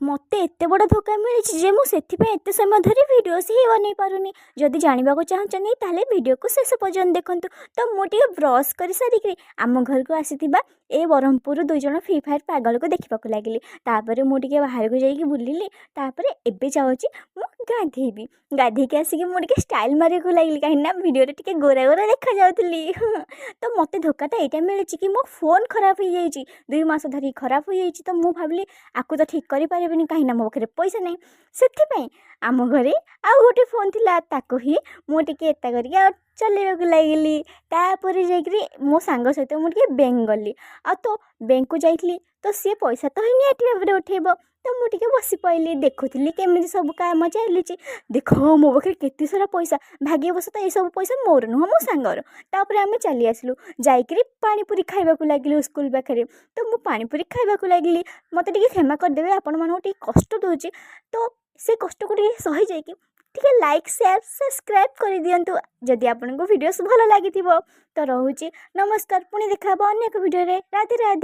ମୋତେ ଏତେ ବଡ଼ ଧୋକା ମିଳିଛି ଯେ ମୁଁ ସେଥିପାଇଁ ଏତେ ସମୟ ଧରି ଭିଡ଼ିଓସ୍ ହିଁ ବନେଇ ପାରୁନି। ଯଦି ଜାଣିବାକୁ ଚାହୁଁଛନ୍ତି, ତାହେଲେ ଭିଡ଼ିଓକୁ ଶେଷ ପର୍ଯ୍ୟନ୍ତ ଦେଖନ୍ତୁ। ତ ମୁଁ ଟିକେ ବ୍ରସ୍ କରିସାରିକି ଆମ ଘରକୁ ଆସିଥିବା ଏ ବ୍ରହ୍ମପୁରରୁ ଦୁଇ ଜଣ ଫ୍ରି ଫାୟାର୍ ପାଗଳକୁ ଦେଖିବାକୁ ଲାଗିଲି। ତାପରେ ମୁଁ ଟିକେ ବାହାରକୁ ଯାଇକି ବୁଲିଲି। ତାପରେ ଏବେ ଯାଉଛି ମୁଁ ଗାଧେଇବି। ଗାଧେଇକି ଆସିକି ମୁଁ ଟିକେ ଷ୍ଟାଇଲ୍ ମାରିବାକୁ ଲାଗିଲି, କାହିଁକିନା ଭିଡ଼ିଓରେ ଟିକେ ଗୋରା ଗୋରା ଦେଖାଯାଉଥିଲି। ତ ମୋତେ ଧୋକାଟା ଏଇଟା ମିଳିଛି କି ମୋ ଫୋନ୍ ଖରାପ ହେଇଯାଇଛି। 2 ମାସ ଧରି ଖରାପ ହୋଇଯାଇଛି। ତ ମୁଁ ଭାବିଲି, ଆକୁ ତ ଠିକ୍ କରିପାରିବିନି, କାହିଁକିନା ମୋ ପାଖରେ ପଇସା ନାହିଁ। ସେଥିପାଇଁ ଆମ ଘରେ ଆଉ ଗୋଟେ ଫୋନ୍ ଥିଲା, ତାକୁ ହିଁ ମୁଁ ଟିକେ ଏତା କରିକି ଆଉ ଚଲେଇବାକୁ ଲାଗିଲି। ତାପରେ ଯାଇକରି ମୋ ସାଙ୍ଗ ସହିତ ମୁଁ ଟିକେ ବ୍ୟାଙ୍କ ଗଲି। ଆଉ ତ ବ୍ୟାଙ୍କକୁ ଯାଇଥିଲି, ତ ସିଏ ପଇସା ତ ହିଁ ନିହାତି ଭାବରେ ଉଠେଇବ। ତ ମୁଁ ଟିକେ ବସି ପଡ଼ିଲି, ଦେଖୁଥିଲି କେମିତି ସବୁ କାମ ଚାଲିଛି। ଦେଖ, ମୋ ପାଖରେ କେତେ ସାରା ପଇସା। ଭାଗ୍ୟବଶତଃ ଏସବୁ ପଇସା ମୋର ନୁହଁ, ମୋ ସାଙ୍ଗର। ତାପରେ ଆମେ ଚାଲି ଆସିଲୁ, ଯାଇକରି ପାଣିପୁରି ଖାଇବାକୁ ଲାଗିଲୁ ସ୍କୁଲ ପାଖରେ। ତ ମୁଁ ପାଣିପୁରି ଖାଇବାକୁ ଲାଗିଲି। ମୋତେ ଟିକେ କ୍ଷମା କରିଦେବେ, ଆପଣମାନଙ୍କୁ ଟିକେ କଷ୍ଟ ଦେଉଛି। ତ ସେ କଷ୍ଟକୁ ଟିକେ ସହି ଯାଇକି ଟିକେ ଲାଇକ୍, ସେୟାର, ସବସ୍କ୍ରାଇବ୍ କରିଦିଅନ୍ତୁ, ଯଦି ଆପଣଙ୍କୁ ଭିଡ଼ିଓସ୍ ଭଲ ଲାଗିଥିବ। ତ ରହୁଛି, ନମସ୍କାର। ପୁଣି ଦେଖା ହେବ ଅନ୍ୟ ଏକ ଭିଡ଼ିଓରେ। ରାଧେ ରାଧେ।